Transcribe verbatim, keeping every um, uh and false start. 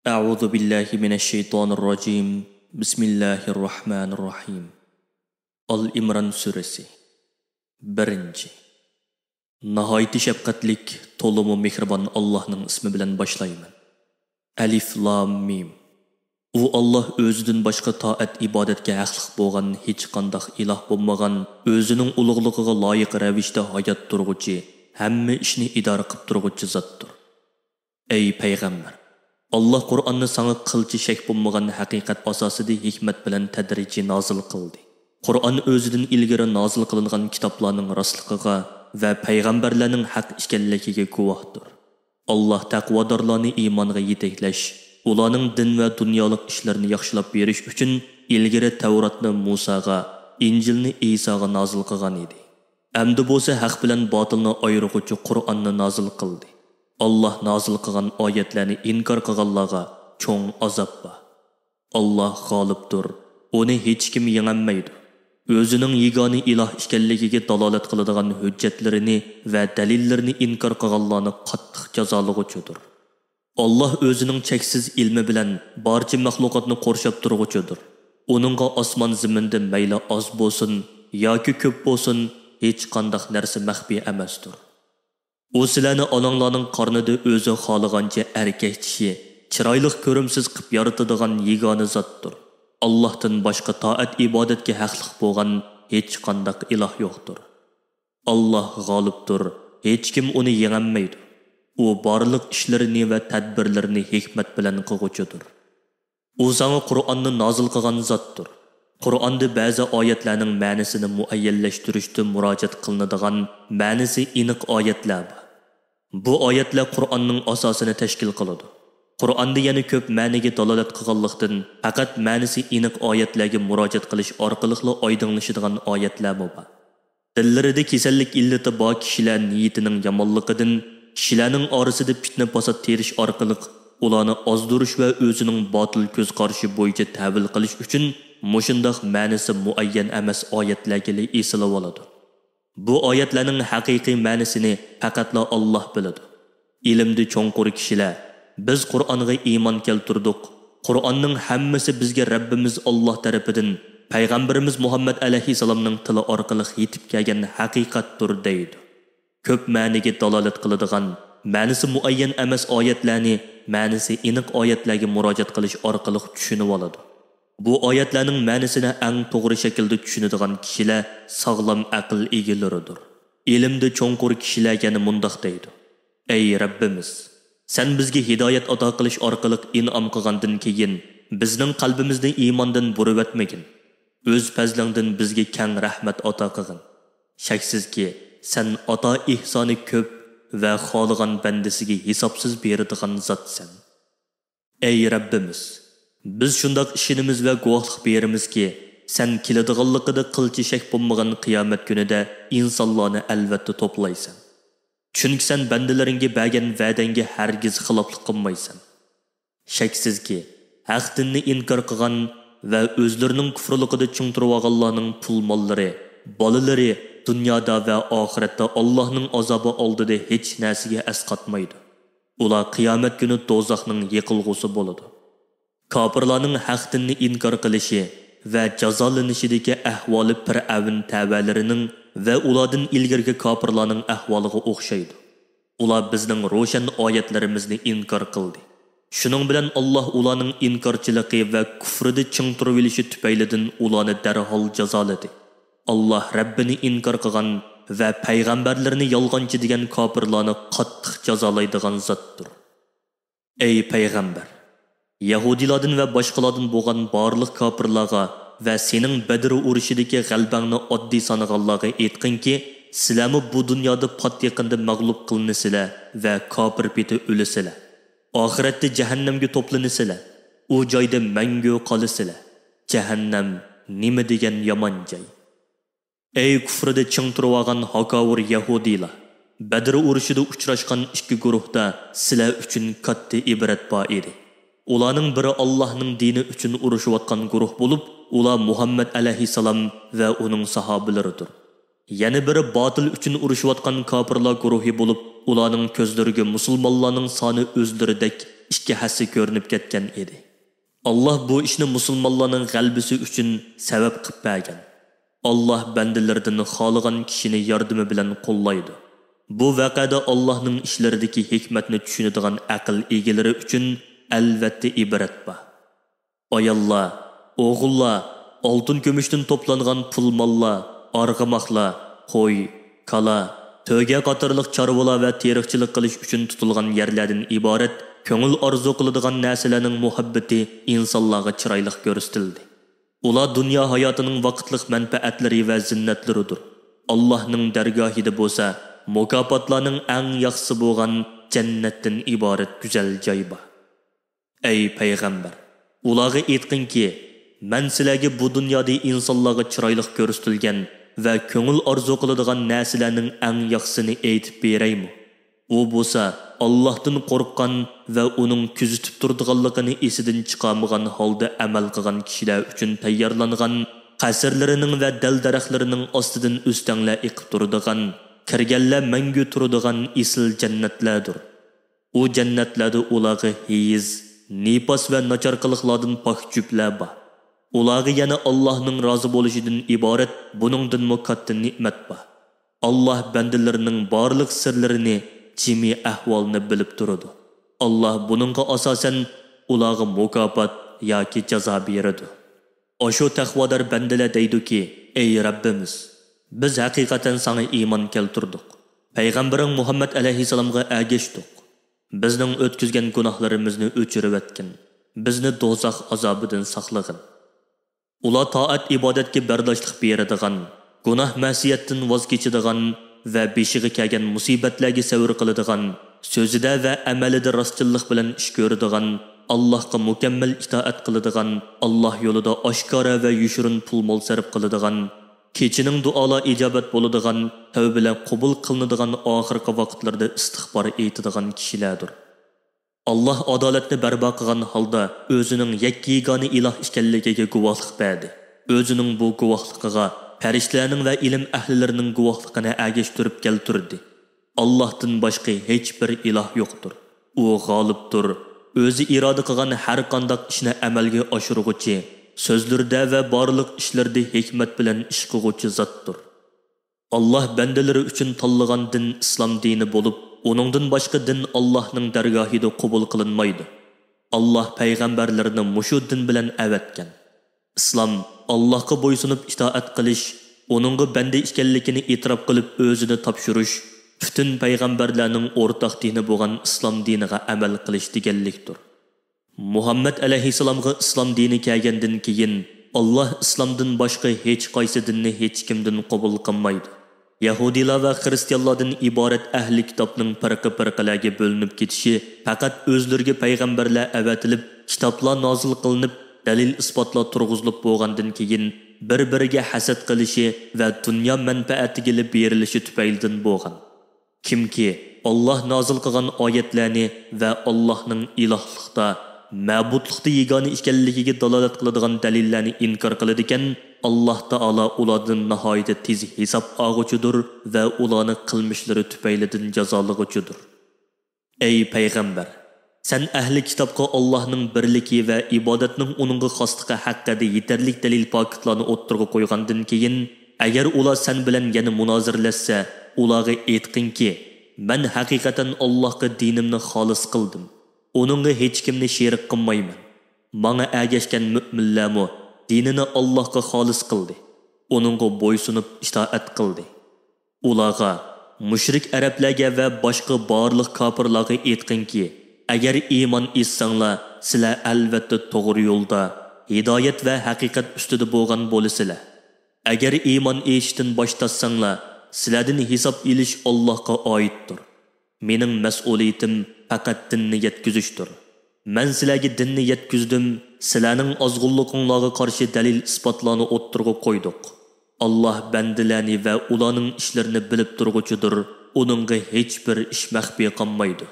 أعوذ بالله من الشيطان الرجيم. بسم الله الرحمن الرحيم. ئال ئىمران سۈرىسى. بىرىنچى. ناھايىتى شەپقەتلىك، تولىمۇ مېھرىبان ئاللاھنىڭ ئىسمى بىلەن باشلايمەن. ئەلىف لام مىم. ئۇ ئاللاھ ئۆزىدىن باشقا تائەت ئىبادەتكە ھەقلىق بولغان ھېچقانداق ئىلاھ بولمىغان، ئۆزىنىڭ ئۇلۇغلۇقىغا لايىق رەۋىشتە ھايات تۇرغۇچى، ھەممە ئىشنى ئىدارە قىپ تۇرغۇچى زاتتۇر. ئەي پەيغەمبەر! ئاللاھ قۇرئاننى ساڭا قىلچە شەك بولمىغان ھەقىقەت ئاساسىدا ھېكمەت بىلەن تەدرىجىي نازىل قىلدى. قۇرئان ئۆزىدىن ئىلگىرى نازىل قىلىنغان كىتابلارنىڭ راستلىقىغا ۋە پەيغەمبەرلەرنىڭ ھەق ئىكەنلىكىگە گۇۋاھدۇر. ئاللاھ تەقۋادارلارنى ئىمانغا يېتەكلەش، ئۇلارنىڭ دىن ۋە دۇنيالىق ئىشلىرىنى ياخشىلاپ بېرىش ئۈچۈن ئىلگىرى تەۋراتنى مۇساغا، ئىنجىلنى ئىساغا نازىل قىلغان ئىدى. ئەمدى بولسا ھەق بىلەن باتىلنى ئايرىغۇچى قۇرئاننى نازىل قىلدى. ئاللاھ نازىل قىلغان ئايەتلەرنى ئىنكار قىلغانلارغا چوڭ ئازاب بار. ئاللاھ غالىبتۇر، ئۇنى ھېچكىم يېڭەلمەيدۇ. ئۆزىنىڭ يېگانە ئىلاھ ئىكەنلىكىگە دالالەت قىلىدىغان ھۆججەتلىرىنى ۋە دەلىللىرىنى ئىنكار قىلغانلارنى قاتتىق جازالىغۇچىدۇر. ئاللاھ ئۆزىنىڭ چەكسىز ئىلمى بىلەن بارچە مەخلۇقاتنى قورشاپ تۇرغۇچىدۇر. ئۇنىڭغا ئاسمان زېمىندا مەيلى ئاز بولسۇن ياكى كۆپ بولسۇن، ھېچقانداق نەرسە مەخپىي ئەمەستۇر. ئۇ سىلەرنى ئاناڭلارنىڭ قارنىدا ئۆزى خالىغانچە ئەركەكچىشى، چىرايلىق كۆرۈمسىز قىپ يارىتىدىغان يېگانە زاتتۇر. ئاللاھتىن باشقا تائەت ئىبادەتكە ھەقلىق بولغان ھېچقانداق ئىلاھ يوقتۇر. ئاللاھ غالىبتۇر، ھېچكىم ئۇنى يېڭەلمەيدۇ. ئۇ بارلىق ئىشلىرىنى ۋە تەدبىرلىرىنى ھېكمەت بىلەن قىلغۇچىدۇر. ئۇ ساڭا قۇرئاننى نازىل قىلغان زاتتۇر. قۇرئاندا بەزى ئايەتلەرنىڭ مەنىسىنى مۇئەييەنلەشتۈرۈشتە مۇراجىئەت قىلىنىدىغان مەنىسى ئېنىق ئايەتلەر بار. بۇ ئايەتلەر قۇرئاننىڭ ئاساسىنى تەشكىل قىلىدۇ. قۇرئاندا يەنە كۆپ مەنىگە دالالەت قىلغانلىقتىن، پەقەت مەنىسى ئېنىق ئايەتلەرگە مۇراجىئەت قىلىش ئارقىلىقلا ئايدىڭلىشىدىغان ئايەتلەرمۇ بار. دىللىرىدا كېسەللىك ئىللىتى بار كىشىلەر نىيىتىنىڭ يامانلىقىدىن، كىشىلەرنىڭ ئارىسىدا پىتنە-پاسات تېرىش ئارقىلىق ئۇلارنى ئازدۇرۇش ۋە ئۆزىنىڭ باتىل كۆز قارىشى بويىچە تەۋىل قىلىش ئۈچۈن مۇشۇنداق مەنىسى مۇئەييەن ئەمەس ئايەتلەرگىلا ئېسىلىۋالىدۇ. بۇ ئايەتلەرنىڭ ھەقىقىي مەنىسىنى پەقەتلا ئاللاھ بىلىدۇ. ئىلىمدە چوڭقۇر كىشىلەر، بىز قۇرئانغا ئىمان كەلتۈردۇق، قۇرئاننىڭ ھەممىسى بىزگە رەببىمىز ئاللاھ تەرىپىدىن، پەيغەمبىرىمىز مۇھەممەد ئەلەيھىسسالامنىڭ تىلى ئارقىلىق يېتىپ كەلگەن ھەقىقەتتۇر دەيدۇ. كۆپ مەنىگە دالالەت قىلىدىغان، مەنىسى مۇئەييەن ئەمەس ئايەتلەرنى مەنىسى ئېنىق ئايەتلەرگە مۇراجىئەت قىلىش ئارقىلىق چۈشىنىۋالىدۇ. بۇ ئايەتلەرنىڭ مەنىسىنى ئەڭ توغرا شەكىلدە چۈشىنىدىغان كىشىلەر ساغلام ئەقىل ئىگىلىرىدۇر. ئىلىمدە چوڭقۇر كىشىلەر يەنە مۇنداق دەيدۇ: ئەي رەببىمىز! سەن بىزگە ھىدايەت ئاتا قىلىش ئارقىلىق ئىنئام قىلغاندىن كېيىن، بىزنىڭ قەلبىمىزنى ئىماندىن بۇرۇۋەتمىگىن. ئۆز پەزلىڭدىن بىزگە كەڭ رەھمەت ئاتا قىلغىن. شەكسىزكى، سەن ئاتا ئېھسانى كۆپ ۋە خالىغان بەندىسىگە ھېسابسىز بېرىدىغان زاتسەن. ئەي رەببىمىز! بىز شۇنداق ئىشىنىمىز ۋە گۇۋاھلىق بېرىمىزكى، سەن كېلىدىغانلىقىدا قىلچە شەك بولمىغان قىيامەت كۈنىدە ئىنسانلارنى ئەلۋەتتە توپلايسەن. چۈنكى سەن بەندىلىرىڭگە بەرگەن ۋەدەڭگە ھەرگىز خىلاپلىق قىلمايسەن. شەكسىزكى، ھەق دىننى ئىنكار قىلغان ۋە ئۆزلىرىنىڭ كۇفرىلىقىدا چىڭ تۇرۇۋالغانلارنىڭ پۇل-ماللىرى، بالىلىرى دۇنيادا ۋە ئاخىرەتتە ئاللاھنىڭ ئازابى ئالدىدا ھېچ نەرسىگە ئەسقاتمايدۇ. ئۇلار قىيامەت كۈنى دوزاخنىڭ يېقىلغۇسى بولىدۇ. كاپىرلارنىڭ ھەق دىننى ئىنكار قىلىشى ۋە جازالىنىشىدىكى ئەھۋالى پىرئەۋن تەۋەلىرىنىڭ ۋە ئۇلاردىن ئىلگىرىكى كاپىرلارنىڭ ئەھۋالىغا ئوخشايدۇ. ئۇلار بىزنىڭ روشەن ئايەتلىرىمىزنى ئىنكار قىلدى. شۇنىڭ بىلەن ئاللاھ ئۇلارنىڭ ئىنكارچىلىقى ۋە كۇفرىدا چىڭ تۇرۇۋېلىشى تۈپەيلىدىن ئۇلارنى دەرھال جازالىدى. ئاللاھ رەببىنى ئىنكار قىلغان ۋە پەيغەمبەرلىرىنى يالغانچى دېگەن كاپىرلارنى قاتتىق جازالايدىغان زاتتۇر. ئەي پەيغەمبەر! يەھۇدىيلاردىن ۋە باشقىلاردىن بولغان بارلىق كاپىرلارغا ۋە سېنىڭ بەدر ئۇرۇشىدىكى غەلىبەڭنى ئاددىي سانىغانلارغا ئېيتقىنكى، سىلەرمۇ بۇ دۇنيادا پات يېقىندا مەغلۇپ قىلىنىسىلەر ۋە كاپىر پېتى ئۆلىسىلەر. ئاخىرەتتە جەھەننەمگە توپلىنىسىلەر. ئۇ جايدا مەڭگۈ قالىسىلەر. جەھەننەم نېمە دېگەن يامان جاي! ئەي كۇفرىدا چىڭ تۇرۇۋالغان ھاكاۋۇر يەھۇدىيلار! بەدر ئۇرۇشىدا ئۇچراشقان ئىككى گۇرۇھتا سىلەر ئۈچۈن كاتتا ئىبرەت بار ئىدى. ئۇلارنىڭ بىرى ئاللاھنىڭ دىنى ئۈچۈن ئۇرۇشۇۋاتقان گۇرۇھ بولۇپ، ئۇلار مۇھەممەد ئەلەيھىسسالام ۋە ئۇنىڭ ساھابىلىرىدۇر. يەنە بىرى باتىل ئۈچۈن ئۇرۇشۇۋاتقان كاپىرلار گۇرۇھى بولۇپ، ئۇلارنىڭ كۆزلىرىگە مۇسۇلمانلارنىڭ سانى ئۆزلىرىدەك ئىككى ھەسسە كۆرۈنۈپ كەتكەن ئىدى. ئاللاھ بۇ ئىشنى مۇسۇلمانلارنىڭ غەلىبىسى ئۈچۈن سەۋەب قىپ بەرگەن. ئاللاھ بەندىلىرىدىن خالىغان كىشىنى ياردىمى بىلەن قوللايدۇ. بۇ ۋەقەدە ئاللاھنىڭ ئىشلىرىدىكى ھېكمەتنى چۈشىنىدىغان ئەقىل ئىگىلىرى ئۈچۈن ئەلۋەتتە ئىبرەت بار. ئاياللار، ئوغۇللار، ئالتۇن-كۈمۈشتىن توپلانغان پۇل-ماللار، ئارغىماقلار، قوي، كالا، تۆگە قاتارلىق چارۋىلار ۋە تېرىقچىلىق قىلىش ئۈچۈن تۇتۇلغان يەرلەردىن ئىبارەت كۆڭۈل ئارزۇ قىلىدىغان نەرسىلەرنىڭ مۇھەببىتى ئىنسانلارغا چىرايلىق كۆرسىتىلدى. ئۇلار دۇنيا ھاياتىنىڭ ۋاقىتلىق مەنپەئەتلىرى ۋە زىننەتلىرىدۇر. ئاللاھنىڭ دەرگاھىدا بولسا مۇكاپاتلارنىڭ ئەڭ ياخشىسى بولغان جەننەتتىن ئىبارەت گۈزەل جاي بار. ئەي پەيغەمبەر، ئۇلارغا ئېيتقىنكى، مەن سىلەرگە بۇ دۇنيادا ئىنسانلارغا چىرايلىق كۆرسىتىلگەن ۋە كۆڭۈل ئارزۇ قىلىدىغان نەرسىلەرنىڭ ئەڭ ياخشىسىنى ئېيتىپ بېرەيمۇ؟ ئۇ بولسا ئاللاھتىن قورققان ۋە ئۇنىڭ كۆزىتىپ تۇرىدىغانلىقىنى ئېسىدىن چىقارمىغان ھالدا ئەمەل قىلغان كىشىلەر ئۈچۈن تەييارلانغان، قەسىرلىرىنىڭ ۋە دەل-دەرەخلىرىنىڭ ئاستىدىن ئۆستەڭلەر ئېقىپ تۇرىدىغان، كىرگەنلەر مەڭگۈ تۇرىدىغان ئېسىل جەننەتلەردۇر. ئۇ جەننەتلەردە ئۇلارغا ھېيز، نىپاس ۋە ناچار قىلىقلاردىن پاك جۈپلەر بار. ئۇلارغا يەنە ئاللاھنىڭ رازى بولۇشىدىن ئىبارەت بۇنىڭدىنمۇ كاتتا نېمەت بار. ئاللاھ بەندىلىرىنىڭ بارلىق سىرلىرىنى، جىمى ئەھۋالىنى بىلىپ تۇرىدۇ. ئاللاھ بۇنىڭغا ئاساسەن ئۇلارغا مۇكاپات ياكى جازا بېرىدۇ. ئاشۇ تەقۋادار بەندىلەر دەيدۇكى، ئەي رەببىمىز، بىز ھەقىقەتەن ساڭا ئىمان كەلتۈردۇق. پەيغەمبىرىڭ مۇھەممەد ئەلەيھىسسالامغا ئەگەشتۇق. بىزنىڭ ئۆتكۈزگەن گۇناھلىرىمىزنى ئۆچۈرۈۋەتكىن. بىزنى دوزاخ ئازابىدىن ساقلىغىن. ئۇلار تائەت-ئىبادەتكە بەرداشلىق بېرىدىغان، گۇناھ-مەسىيەتتىن ۋاز كېچىدىغان ۋە بېشىغا كەلگەن مۇسىبەتلەرگە سەۋر قىلىدىغان، سۆزىدە ۋە ئەمەلىدە راستچىللىق بىلەن ئىش كۆرىدىغان، ئاللاھقا مۇكەممەل ئىتائەت قىلىدىغان، ئاللاھ يولىدا ئاشكارا ۋە يوشۇرۇن پۇل-مال سەرپ قىلىدىغان، كېچىنىڭ دۇئالار ئىجابەت بولىدىغان، تەۋبىلەر قوبۇل قىلىنىدىغان، ئاخىرقى ۋاقىتلىرىدا ئىستىغپار ئېيتىدىغان كىشىلەردۇر. ئاللاھ ئادالەتنى بەرپا قىلغان ھالدا ئۆزىنىڭ يەككە يېگانە ئىلاھ ئىكەنلىكىگە گۇۋاھلىق بەردى. ئۆزىنىڭ بۇ گۇۋاھلىقىغا پەرىشتىلەرنىڭ ۋە ئىلىم ئەھلىلىرىنىڭ گۇۋاھلىقىنى ئەگەشتۈرۈپ كەلتۈردى. ئاللاھتىن باشقا ھېچبىر ئىلاھ يوقتۇر. ئۇ غالىبتۇر. ئۆزى ئىرادە قىلغان ھەر قانداق ئىشنى ئەمەلگە ئاشۇرغۇچى، سۆزلىرىدە ۋە بارلىق ئىشلىرىدا ھېكمەت بىلەن ئىش قىلغۇچى زاتتۇر. ئاللاھ بەندىلىرى ئۈچۈن تاللىغان دىن ئىسلام دىنى بولۇپ، ئۇنىڭدىن باشقا دىن ئاللاھنىڭ دەرگاھىدا قوبۇل قىلىنمايدۇ. ئاللاھ پەيغەمبەرلىرىنى مۇشۇ دىن بىلەن ئەۋەتكەن. ئىسلام ئاللاھقا بويسۇنۇپ ئىتائەت قىلىش، ئۇنىڭغا بەندە ئىكەنلىكىنى ئېتىراپ قىلىپ ئۆزىنى تاپشۇرۇش، پۈتۈن پەيغەمبەرلەرنىڭ ئورتاق دىنى بولغان ئىسلام دىنىغا ئەمەل قىلىش دېگەنلىكتۇر. مۇھەممەد ئەلەيھىسسالامغا ئىسلام دىنى كەلگەندىن كېيىن، ئاللاھ ئىسلامدىن باشقا ھېچقايسى دىننى ھېچكىمدىن قوبۇل قىلمايدۇ. يەھۇدىيلار ۋە خىرىستىيانلاردىن ئىبارەت ئەھلى كىتابنىڭ پىرقە-پىرقىلەرگە بۆلۈنۈپ كېتىشى پەقەت ئۆزلىرىگە پەيغەمبەرلەر ئەۋەتىلىپ، كىتابلار نازىل قىلىنىپ، دەلىل-ئىسپاتلار تۇرغۇزۇلۇپ بولغاندىن كېيىن، بىر-بىرىگە ھەسەت قىلىشى ۋە دۇنيا مەنپەئەتىگىلا بېرىلىشى تۈپەيلىدىن بولغان. كىمكى ئاللاھ نازىل قىلغان ئايەتلەرنى ۋە ئاللاھنىڭ ئىلاھلىقتا، مەبۇدلۇقتا يېگانە ئىكەنلىكىگە دالالەت قىلىدىغان دەلىللەرنى ئىنكار قىلىدىكەن، ئاللاھ تائالا ئۇلاردىن ناھايىتى تېز ھېساب ئالغۇچىدۇر ۋە ئۇلارنى قىلمىشلىرى تۈپەيلىدىن جازالىغۇچىدۇر. ئەي پەيغەمبەر! سەن ئەھلى كىتابقا ئاللاھنىڭ بىرلىكى ۋە ئىبادەتنىڭ ئۇنىڭغا خاسلىقى ھەققىدە يېتەرلىك دەلىل-پاكىتلارنى ئوتتۇرىغا قويغاندىن كېيىن، ئەگەر ئۇلار سەن بىلەن يەنە مۇنازىرىلەشسە، ئۇلارغا ئېيتقىنكى، مەن ھەقىقەتەن ئاللاھقا دىنىمنى خالىس قىلدىم. ئۇنىڭغا ھېچكىمنى شېرىك قىلمايمەن. ماڭا ئەگەشكەن مۆمىنلەرمۇ دىنىنى ئاللاھقا خالىس قىلدى. ئۇنىڭغا بويسۇنۇپ ئىتائەت قىلدى. ئۇلارغا، مۇشرىك ئەرەبلەرگە ۋە باشقا بارلىق كاپىرلارغا ئېيتقىنكى، ئەگەر ئىمان ئېيتساڭلار، سىلەر ئەلۋەتتە توغرا يولدا، ھىدايەت ۋە ھەقىقەت ئۈستىدە بولغان بولىسىلەر. ئەگەر ئىمان ئېيتىشتىن باش تارتساڭلار، سىلەردىن ھېساب ئېلىش ئاللاھقا ئائىتتۇر. مېنىڭ مەسئۇلىيىتىم پەقەت دىننى يەتكۈزۈشتۇر. مەن سىلەرگە دىننى يەتكۈزدۈم، سىلەرنىڭ ئازغۇنلۇقۇڭلارغا قارشى دەلىل-ئىسپاتلارنى ئوتتۇرىغا قويدۇق. ئاللاھ بەندىلەرنى ۋە ئۇلارنىڭ ئىشلىرىنى بىلىپ تۇرغۇچىدۇر، ئۇنىڭغا ھېچبىر ئىش مەخپىي قالمايدۇ.